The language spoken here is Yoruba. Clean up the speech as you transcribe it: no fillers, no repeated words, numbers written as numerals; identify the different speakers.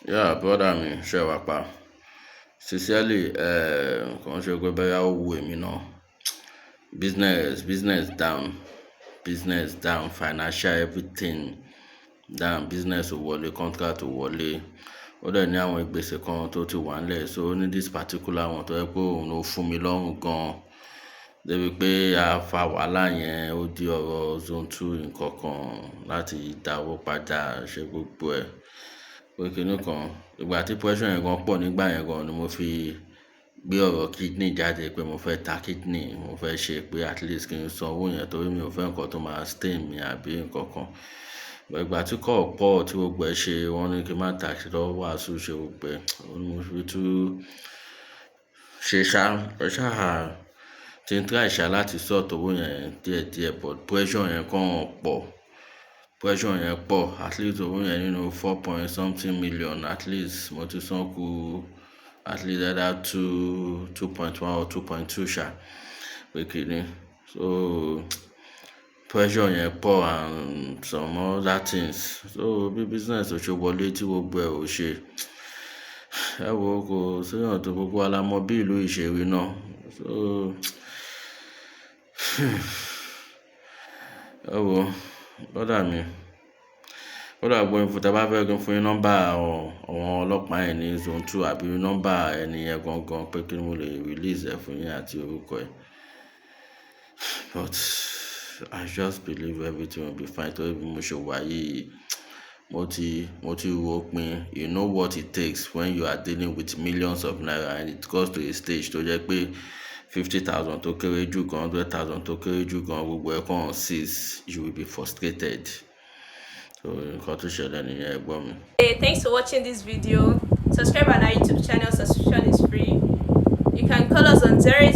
Speaker 1: Yeah, brother mi, ṣé wà pa? Sincerely, kò ń ṣe pé bóyá ó wu èmi náà. Business, business down, financial everything down, business ò wọlé, contract ò wọlé. Ó dẹ̀ ní àwọn ìgbésẹ̀ kan tó ti wà nílẹ̀, so ó ní this particular one tó jẹ́ pé òun ló fún mi lọ́rùn gan. Débi pé a fa wàhálà yẹn, ó di ọ̀rọ̀ zone two nǹkan kan láti dáwó padà ṣe gbogbo ẹ̀. Pé kíni kan, ìgbà tí pressure yẹn gan pọ̀ nígbà yẹn gan ni mo fi gbé ọ̀rọ̀ kidney jáde pé mo fẹ́ ta kidney, mo fẹ́ ṣe pé at least kí n san owó yẹn torí mi ò fẹ́ nǹkan tó máa stain mi àbí nǹkan kan. But ìgbà tí call pọ̀ tí gbogbo ẹ ṣe, wọ́n ní kí n má ta kí lọ wàásù ṣe gbogbo ẹ̀. Òun ni mo fi tú ṣe ṣá, ṣá tí ń try ṣá láti sort owó yẹn díẹ̀díẹ̀, but pressure yẹn kàn pọ̀. Pressure yẹn pọ̀. At least owó yẹn nínú four point something million, at least mo ti san kú at least either two, 2.1 or 2.2 ṣá pé kíni. So pressure yẹn pọ̀ and some other things. So bí business ò ṣe wọlé tí gbogbo ẹ̀ ò ṣe. Ẹ wo, kò sí èèyàn tó gbogbo wa la mọ bí ìlú yìí ṣe rí náà. So ẹ wo, brother mi. Ó dà pé tí ẹ bá fẹ́ kí n fún yín nọ́mbà àwọn ọlọ́pàá yẹn ní zone two àbí nọ́mbà ẹni yẹn gangan pé kí n mo lè release ẹ fún yín àti orúkọ ẹ̀. But I just believe everything will be fine torí bí mo ṣe wà yìí, mo ti ro pin. You know what it takes when you are dealing with millions of naira and it goes to a stage tó jẹ́ pé 50,000 tó kéré jù gan, 100,000 tó kéré jù gan, gbogbo ẹ̀ kàn seize, you will be frustrated. So nǹkan tó ṣẹlẹ̀ nìyẹn, ẹ̀gbọ́n mi.
Speaker 2: Hey, thanks for watching this video. Subscribe on our YouTube channel, subscription is free. You can call us on 00